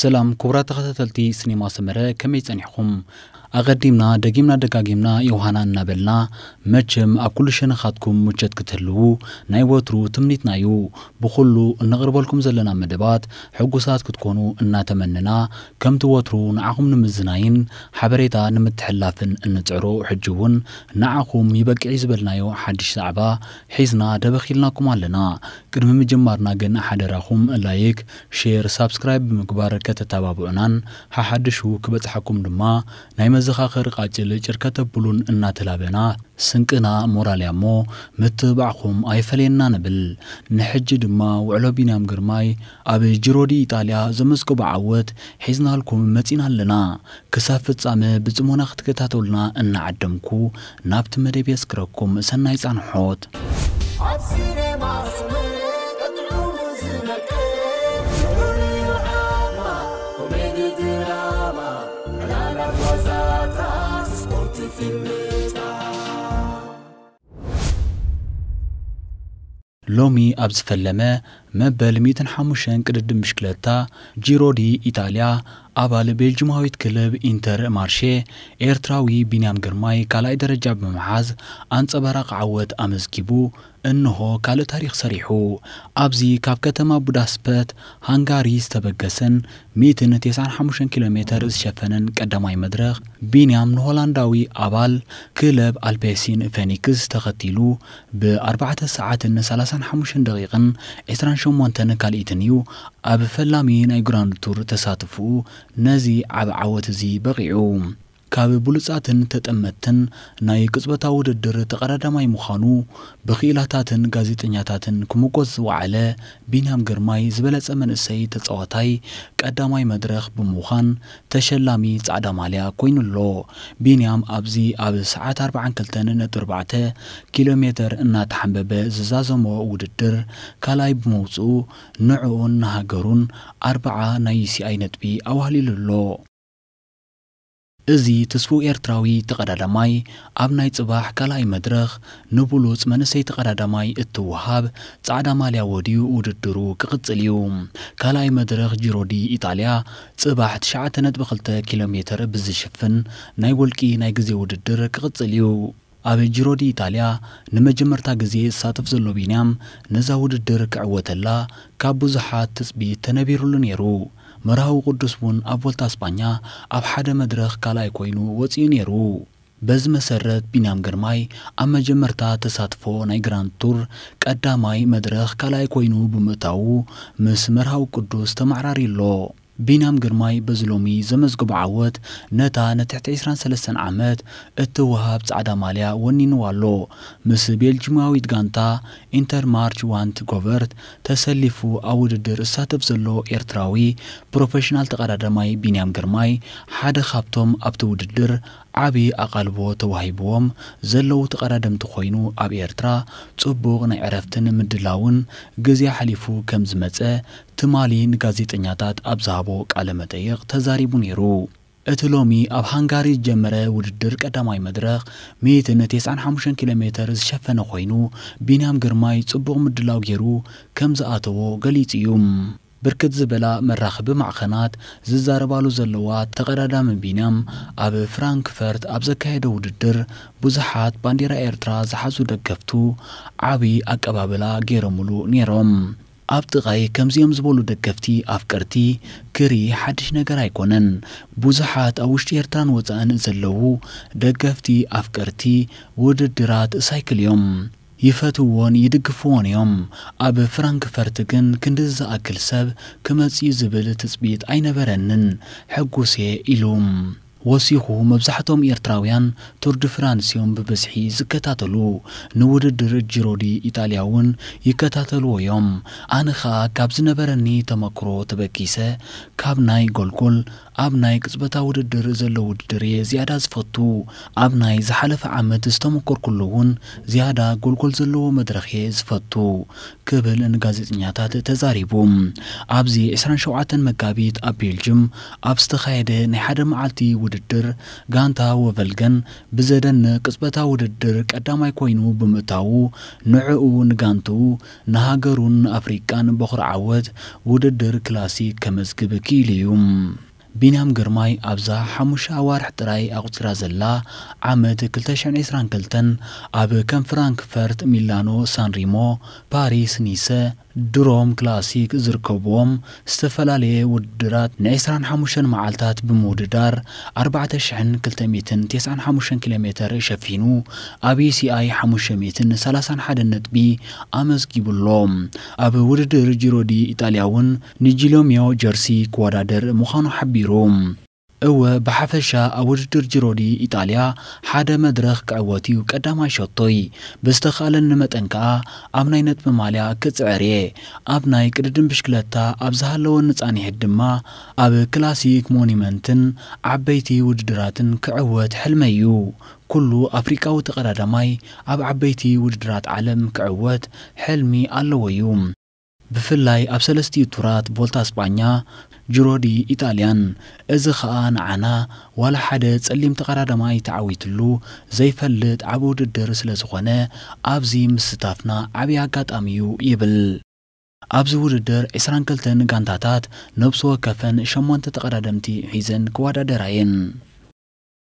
ሰላም ክቡራት ተኸታተልቲ ሲኒማ ሰመረ፣ ከመይ ጸኒሕኩም? ኣቐዲምና ደጊምና ደጋጊምና ዮሃና እናበልና፣ መቸም ኣብ ኩሉ ሸነኻትኩም ምቸት ክትህልዉ ናይ ወትሩ ትምኒትና እዩ። ብኹሉ እነቕርበልኩም ዘለና መደባት ሕጉሳት ክትኮኑ እናተመንና፣ ከምቲ ወትሩ ንዓኹም ንምዝናይን ሓበሬታ ንምትሕልላፍን እንጽዕሮ፣ ሕጂ እውን ንዓኹም ይበቅዕ ዝበልናዮ ሓድሽ ዛዕባ ሒዝና ደበኽ ኢልናኩም ኣለና። ቅድሚ ምጅማርና ግን ሓደራኹም ላይክ፣ ሼር፣ ሳብስክራይብ ብምግባር ከተተባብዑናን ሓሓድሹ ክበጽሓኩም ድማ ናይ መዘኻኸሪ ቃጭል ጭር ከተብሉን እናተላበና፣ ስንቅና ሞራል እያ እሞ ምትብባዕኹም ኣይፈለየና ንብል። ንሕጂ ድማ ውዕሎ ቢንያም ግርማይ ኣብ ጂሮ ዲ ኢጣልያ ዘመዝገቦ ዓወት ሒዝናልኩም መጺና ኣለና። ክሳብ ፍጻመ ብጽሞና ክትከታተሉና እናዓደምኩ፣ ናብቲ መደብ የስክረኩም። ሰናይ ጻንሖት። ኣብ ሲኔማ ስምዒት ጥዑም ዝነቅል፣ ፍቕሪ ዓድና፣ ኮሜዲ ድራማ፣ ዕላላት ዋዛታት፣ ስፖርት ፊልምታት። ሎሚ ኣብ ዝፈለመ መበል ሚእትን ሓሙሽተን ቅድድም ብሽክለታ ጂሮ ዲ ኢጣልያ፣ ኣባል ቤልጅማዊት ክለብ ኢንተር ማርሼ ኤርትራዊ ቢንያም ግርማይ ካልኣይ ደረጃ ብምሓዝ ኣንጸባራቒ ዓወት ኣመዝጊቡ፣ እንሆ ካልእ ታሪኽ ሰሪሑ። ኣብዚ ካብ ከተማ ቡዳስፐት ሃንጋሪ ዝተበገሰን ሚእትን ተስዓን ሓሙሽተን ኪሎ ሜተር ዝሸፈነን ቀዳማይ መድረኽ፣ ቢንያም ንሆላንዳዊ ኣባል ክለብ ኣልፔሲን ፌኒክስ ተኸቲሉ ብ ኣርባዕተ ሰዓትን ሰላሳን ሓሙሽተን ደቂቕን ዕስራን ሸሞንተን ካልኢትን እዩ ኣብ ፈላሚ ናይ ግራንድ ቱር ተሳትፎኡ ነዚ ዓቢ ዓወት እዚ በቒዑ። ካብ ብሉጻትን ተጠመትን ናይ ቅጽበታዊ ውድድር ተቐዳዳማይ ምዃኑ ብኽኢላታትን ጋዜጠኛታትን ክምጎስ ዝወዓለ ቢንያም ግርማይ ዝበለጸ መንእሰይ ተጻዋታይ ቀዳማይ መድረኽ ብምዃን ተሸላሚ ጻዕዳ ማልያ ኮይኑ ኣሎ። ቢንያም ኣብዚ ኣብ ሰዓት ኣርባዓን ክልተን ነጥቢ ኣርባዕተ ኪሎ ሜተር እናተሓንበበ ዝዛዘሞ ውድድር ካልኣይ ብምውጽኡ ንዕኡን ንሃገሩን ኣርብዓ ናይ ዩ ሲ ኣይ ነጥቢ ኣዋህሊሉ ኣሎ። እዚ ትስፉው ኤርትራዊ ተቐዳዳማይ ኣብ ናይ ጽባሕ ካልኣይ መድረኽ ንብሉጽ መንእሰይ ተቐዳዳማይ እትወሃብ ጻዕዳ ማልያ ወድዩ ውድድሩ ክቕጽል እዩ። ካልኣይ መድረኽ ጂሮ ዲ ኢጣልያ ጽባሕ ትሽዓተ ነጥቢ ክልተ ኪሎ ሜተር ብዝሽፍን ናይ ውልቂ ናይ ግዜ ውድድር ክቕጽል እዩ። ኣብ ጂሮ ዲ ኢጣልያ ንመጀመርታ ግዜ ዝሳተፍ ዘሎ ቢንያም ነዛ ውድድር ክዕወተላ ካብ ብዙሓት ትጽቢት ተነቢሩሉ ነይሩ። መርሃዊ ቅዱስ እውን ኣብ ቮልታ ስጳኛ ኣብ ሓደ መድረኽ ካልኣይ ኮይኑ ወጺኡ ነይሩ። በዚ መሰረት ቢንያም ግርማይ ኣብ መጀመርታ ተሳትፎ ናይ ግራንድ ቱር ቀዳማይ መድረኽ ካልኣይ ኮይኑ ብምእታዉ ምስ መርሃዊ ቅዱስ ተመዓራርዩ ኣሎ። ቢንያም ግርማይ በዚ ሎሚ ዘመዝገቦ ዓወት ነታ ንትሕቲ ዕስራን ሰለስተን ዓመት እትወሃብ ጻዕዳ ማልያ ወኒንዋ ኣሎ። ምስ ቤልጂማዊት ጋንታ ኢንተር ማርች ዋንት ጎቨርት ተሰሊፉ ኣብ ውድድር ዝሳተፍ ዘሎ ኤርትራዊ ፕሮፌሽናል ተቐዳዳማይ ቢንያም ግርማይ ሓደ ካብቶም ኣብቲ ውድድር ዓቢ ኣቓልቦ ተዋሂብዎም ዘለዉ ተቐዳደምቲ ኮይኑ ኣብ ኤርትራ ጽቡቕ ናይ ዕረፍትን ምድላውን ግዜ ሓሊፉ ከም ዝመጸ ትማሊ ንጋዜጠኛታት ኣብ ዝሃቦ ቃለ መጠይቕ ተዛሪቡ ነይሩ። እቲ ሎሚ ኣብ ሃንጋሪ ዝጀመረ ውድድር ቀዳማይ መድረኽ ሚእትን ተስዓን ሓሙሽተን ኪሎ ሜተር ዝሸፈነ ኮይኑ ቢንያም ግርማይ ጽቡቕ ምድላው ገይሩ ከም ዝኣተዎ ገሊጹ እዩ። ብርክት ዝበላ መራኸቢ ማዕኸናት ዝዛረባሉ ዘለዋ ተቐዳዳሚ ቢንያም ኣብ ፍራንክፈርት ኣብ ዘካየዶ ውድድር ብዙሓት ባንዴራ ኤርትራ ዝሓዙ ደገፍቱ ዓቢ ኣቀባብላ ገይሮምሉ ነይሮም። ኣብ ጥቓይ ከምዚኦም ዝበሉ ደገፍቲ ኣፍቀርቲ ክሪ ሓድሽ ነገር ኣይኮነን። ብዙሓት ኣብ ውሽጢ ኤርትራን ወጻእን ዘለዉ ደገፍቲ ኣፍቀርቲ ውድድራት ሳይክል እዮም። ይፈትውዎን ይድግፍዎን እዮም። ኣብ ፍራንክፈርት ግን ክንድዚ ዝኣክል ሰብ ክመጽእ እዩ ዝብል ትጽቢት ኣይነበረንን። ሕጉስ እየ ኢሉ። ወሲኹ፣ መብዛሕትኦም ኤርትራውያን ቱር ድ ፍራንስ እዮም ብብዝሒ ዝከታተሉ። ንውድድር ጂሮ ዲ ኢጣልያ እውን ይከታተልዎ እዮም። ኣነ ኸኣ ካብ ዝነበረኒ ተመክሮ ተበጊሰ፣ ካብ ናይ ጎልጎል ኣብ ናይ ቅጽበታ ውድድር ዘሎ ውድድር እየ ዝያዳ ዝፈቱ። ኣብ ናይ ዝሓለፈ ዓመት ዝተመኮርኩሉ እውን ዝያዳ ጎልጎል ዘለዎ መድረኽ እየ ዝፈቱ ክብል ንጋዜጠኛታት ተዛሪቡ። ኣብዚ ዕስራን ሸውዓተን መጋቢት ኣብ ቤልጅም ኣብ ዝተኻየደ ናይ ሓደ መዓልቲ ውድድር ጋንታ ወቨልገን ብዘደንቕ ቅጽበታ ውድድር ቀዳማይ ኮይኑ ብምእታዉ ንዕኡ ንጋንትኡ ንሃገሩን ንኣፍሪቃን በኹሪ ዓወት ውድድር ክላሲክ ከመዝግብ ክኢሉ እዩ። ቢንያም ግርማይ ኣብዛ ሓሙሽተ ኣዋርሕ ጥራይ ኣቑጺራ ዘላ ዓመት ክልተ ሽሕን ዕስራን ክልተን ኣብ ከም ፍራንክፈርት፣ ሚላኖ፣ ሳንሪሞ፣ ፓሪስ፣ ኒሰ፣ ድሮም ክላሲክ ዝርከብዎም ዝተፈላለየ ውድድራት ንዕስራን ሓሙሽተን መዓልታት ብምውድዳር ኣርባዕተ ሽሕን ክልተ ሚእትን ተስዓን ሓሙሽተን ኪሎ ሜተር ሸፊኑ ኣብ ዩ ሲ ኣይ ሓሙሽተ ሚእትን ሰላሳን ሓደን ነጥቢ ኣመዝጊቡ ኣሎ። ኣብ ውድድር ጂሮ ዲ ኢጣልያ እውን ንጂሎሚዮ ጀርሲ ክወዳደር ምዃኑ ሓቢሩ። እወ፣ ብሓፈሻ ኣብ ውድድር ጂሮ ዲ ኢጣልያ ሓደ መድረኽ ክዕወት እዩ ቀዳማይ ሸቶይ። ብዝተኻእለኒ መጠን ከኣ ኣብ ናይ ነጥቢ ማልያ ክጽዕር እየ። ኣብ ናይ ቅድድም ብሽክለታ ኣብ ዝሃለወኒ ጻኒሕት ድማ ኣብ ክላሲክ ሞኒመንትን ዓበይቲ ውድድራትን ክዕወት ሕልመይ እዩ። ኩሉ ኣፍሪቃዊ ተቐዳዳማይ ኣብ ዓበይቲ ውድድራት ዓለም ክዕወት ሕልሚ ኣለዎ እዩ። ብፍላይ ኣብ ሰለስቲኡ ቱራት ቮልታ ስጳኛ፣ ጂሮ ዲ ኢጣልያን። እዚ ኸኣ ንዓና ዋላ ሓደ ጸሊም ተቐዳዳማይ ተዓዊትሉ ዘይፈልጥ ዓቢ ውድድር ስለ ዝኾነ ኣብዚ ምስታፍና ዓቢ ኣጋጣሚ እዩ ይብል። ኣብዚ ውድድር ዕስራን ክልተን ጋንታታት ነብሲ ወከፈን ሸሞንተ ተቐዳደምቲ ሒዘን ክወዳደራ እየን።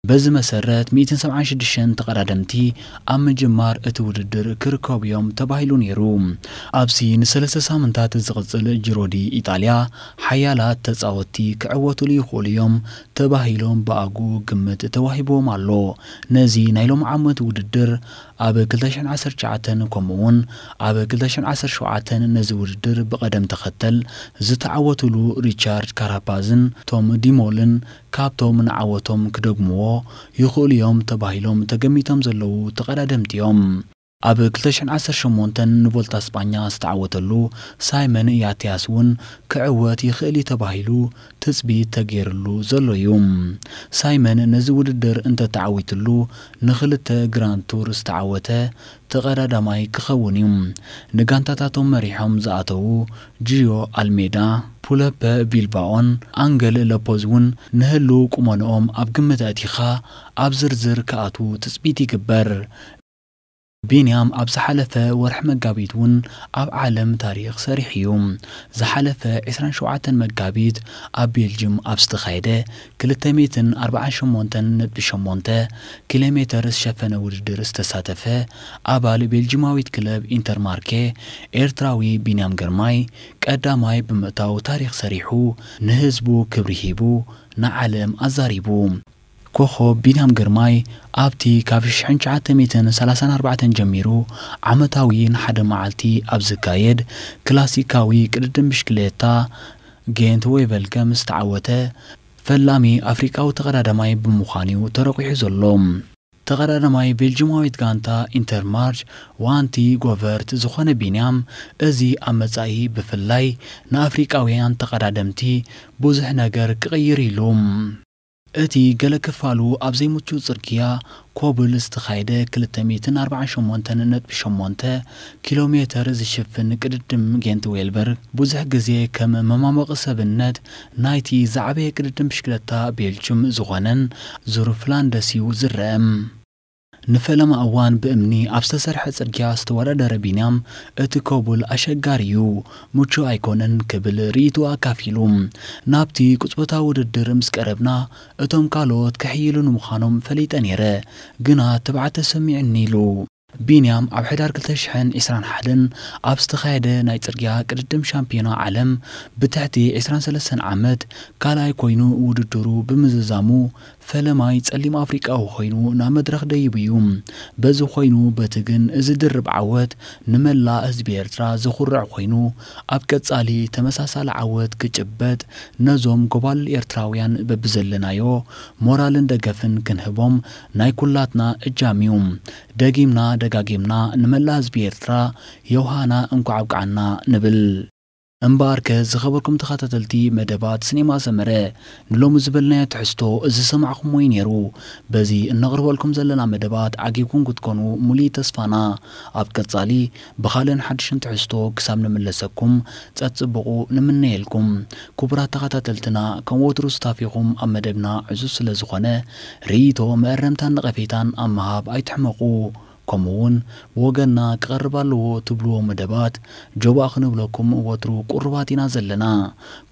በዚ መሰረት ሚእትን ሰብዓን ሽዱሽተን ተቐዳደምቲ ኣብ ምጅማር እቲ ውድድር ክርከቡ እዮም ተባሂሉ ነይሩ። ኣብዚ ንሰለስተ ሳምንታት ዝቕጽል ጂሮ ዲ ኢጣልያ ሓያላት ተጻወትቲ ክዕወቱሉ ይኽእሉ እዮም ተባሂሎም ብኣግኡ ግምት ተዋሂብዎም ኣሎ። ነዚ ናይ ሎሚ ዓመት ውድድር ኣብ ክልተ ሽሕን ዓሰርተ ትሽዓተን ከምኡ እውን ኣብ ክልተ ሽሕን ዓሰርተ ሸውዓተን ነዚ ውድድር ብቐደም ተኸተል ዝተዓወቱሉ ሪቻርድ ካራፓዝን ቶም ዲሞልን ካብቶም ንዓወቶም ክደግምዎ ይኽእሉ እዮም ተባሂሎም ተገሚቶም ዘለዉ ተቐዳደምቲ እዮም። ኣብ ክልተ ሽሕን ዓሰርተ ሸሞንተን ንቮልታ ስጳኛ ዝተዓወተሉ ሳይመን ያትያስ እውን ክዕወት ይኽእል እዩ ተባሂሉ ትጽቢት ተገይርሉ ዘሎ እዩ። ሳይመን ነዚ ውድድር እንተተዓዊትሉ ንኽልተ ግራንድ ቱር ዝተዓወተ ተቐዳዳማይ ክኸውን እዩ። ንጋንታታቶም መሪሖም ዝኣተዉ ጂዮ ኣልሜዳ፣ ፑለፐ ቪልባኦን ኣንገል ለፖዝ እውን ንህልው ቁመንኦም ኣብ ግምት ኣእቲኻ ኣብ ዝርዝር ክኣትዉ ትጽቢት ይግበር። ቢንያም ኣብ ዝሓለፈ ወርሒ መጋቢት እውን ኣብ ዓለም ታሪኽ ሰሪሑ እዩ። ዝሓለፈ ዕስራን ሸውዓተን መጋቢት ኣብ ቤልጅም ኣብ ዝተኻየደ ክልተ ሚእትን ኣርባዓን ሸሞንተን ነጥቢ ሸሞንተ ኪሎ ሜተር ዝሸፈነ ውድድር ዝተሳተፈ ኣባል ቤልጅማዊት ክለብ ኢንተርማርኬ ኤርትራዊ ቢንያም ግርማይ ቀዳማይ ብምእታው ታሪኽ ሰሪሑ ንህዝቡ ክብሪ ሂቡ ንዓለም ኣዛሪቡ። ኮኾብ ቢንያም ግርማይ ኣብቲ ካብ ሽሕን ትሽዓተ ሚእትን ሰላሳን ኣርባዕተን ጀሚሩ ዓመታዊ ንሓደ መዓልቲ ኣብ ዝካየድ ክላሲካዊ ቅድድም ብሽክሌታ ጌንት ዌቨልገም ዝተዓወተ ፈላሚ ኣፍሪቃዊ ተቐዳዳማይ ብምዃን እዩ ተረቂሑ ዘሎ። ተቐዳዳማይ ቤልጅማዊት ጋንታ ኢንተርማርች ዋንቲ ጎቨርት ዝኾነ ቢንያም፣ እዚ ኣብ መጻኢ ብፍላይ ንኣፍሪቃውያን ተቐዳደምቲ ብዙሕ ነገር ክቕይር ኢሉ። እቲ ገለ ክፋሉ ኣብ ዘይምቹእ ጽርግያ ኮብል ዝተኻየደ ክልተ ሚእትን ኣርባዓን ሸሞንተን ነጥቢ ሸሞንተ ኪሎ ሜተር ዝሽፍን ቅድድም ጌንት ዌልበርግ ብዙሕ ግዜ ከም መማሞቒ ሰብነት ናይቲ ዝዓበየ ቅድድም ብሽክለታ ቤልጅም ዝኾነን ዙር ፍላንደስ እዩ ዝረአ። ንፈለማ እዋን ብእምኒ ኣብ ዝተሰርሐ ጽርግያ ዝተወዳደረ ቢንያም፣ እቲ ኮብል ኣሸጋሪ እዩ፣ ምቹእ ኣይኮነን ክብል ርእይትኡ ኣካፊሉ። ናብቲ ቅጽበታዊ ውድድር ምስ ቀረብና፣ እቶም ካልኦት ክሕይሉ ንምዃኖም ፈሊጠ ነይረ፣ ግና ትብዓት ተሰሚዑኒ ኢሉ። ቢንያም ኣብ ሕዳር ክልተ ሽሕን ዕስራን ሓደን ኣብ ዝተኻየደ ናይ ጽርግያ ቅድድም ሻምፒዮና ዓለም ብትሕቲ ዕስራን ሰለስተን ዓመት ካልኣይ ኮይኑ ውድድሩ ብምዝዛሙ ፈለማይ ጸሊም ኣፍሪቃዊ ኮይኑ ናብ መድረኽ ደይቡ እዩ። በዚ ኮይኑ በቲ ግን እዚ ድርብ ዓወት ንመላእ ህዝቢ ኤርትራ ዘኹርዕ ኮይኑ ኣብ ቀጻሊ ተመሳሳሊ ዓወት ክጭበጥ ነዞም ጎባልል ኤርትራውያን በብዘለናዮ ሞራልን ደገፍን ክንህቦም ናይ ኩላትና እጃም እዩ። ደጊምና ደጋጊምና ንመላእ ህዝቢ ኤርትራ ዮሃና እንኳዕ ኣብቅዓና ንብል። እምበኣርከ ዝኸበርኩም ተኸታተልቲ መደባት ሲኔማ ሰመረ፣ ንሎሚ ዝበልናዮ ትሕዝቶ እዚ ዝሰማዕኹምዎ እዩ ነይሩ። በዚ እነቕርበልኩም ዘለና መደባት ዓጊብኩም ክትኮኑ ሙሉእ ተስፋና። ኣብ ቀጻሊ ብኻልእን ሓድሽን ትሕዝቶ ክሳብ ንምለሰኩም ጸጽብቑ ንምነየልኩም። ክቡራት ተኸታተልትና፣ ከም ወትሩ ስታፊኹም ኣብ መደብና ዕዙዝ ስለ ዝኾነ፣ ርእይቶ፣ መእረምታን ነቐፌታን ኣብ ምሃብ ኣይትሕመቑ። ከምኡ እውን ብወገንና ክቐርብ ኣለዎ ትብልዎ መደባት ጆባእ ክንብለኩም ወትሩ ቁሩባት ኢና ዘለና።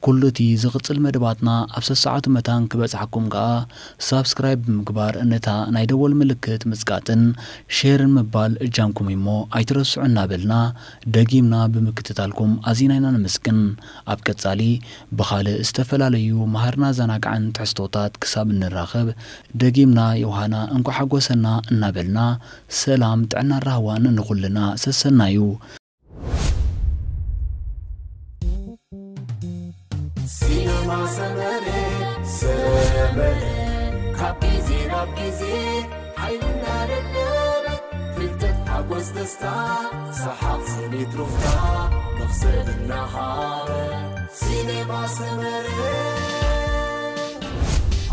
ኩሉ እቲ ዝቕጽል መደባትና ኣብ ሰሰዓቱ መታን ክበጽሓኩም ከኣ ሳብስክራይብ ብምግባር ነታ ናይ ደወል ምልክት ምጽቃጥን ሼርን ምባል እጃምኩም እሞ ኣይትረስዑ እናበልና ደጊምና ብምክትታልኩም ኣዚና ኢና ነመስግን። ኣብ ቀጻሊ ብኻልእ ዝተፈላለዩ መሃርና ዘናግዓን ትሕዝቶታት ክሳብ እንራኸብ ደጊምና ዮሃና እንኳዕ ሓጎሰና እናበልና ሰላም ጥዕና ራህዋን ንኹልና ሰሰናዩ። ሲነማ ሰመረ ሰመረ ካብ ግዜ ናብ ግዜ ሓይልና ደደበ ፍልጠት ሓጎስ ደስታ ሰሓቕ ስኒት ሩፍታ መኽሰብ እናሃበ ሲነማ ሰመረ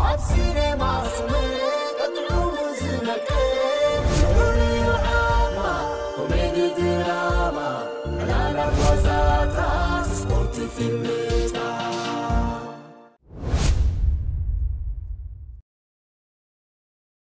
ኣብ ሲነማ ሰመረ ቀጥዑ ዝመቀ ንዑ ዓማ ኮሜዲ ድራማ ዕላላት ዋዛታ ስፖርት ፊልም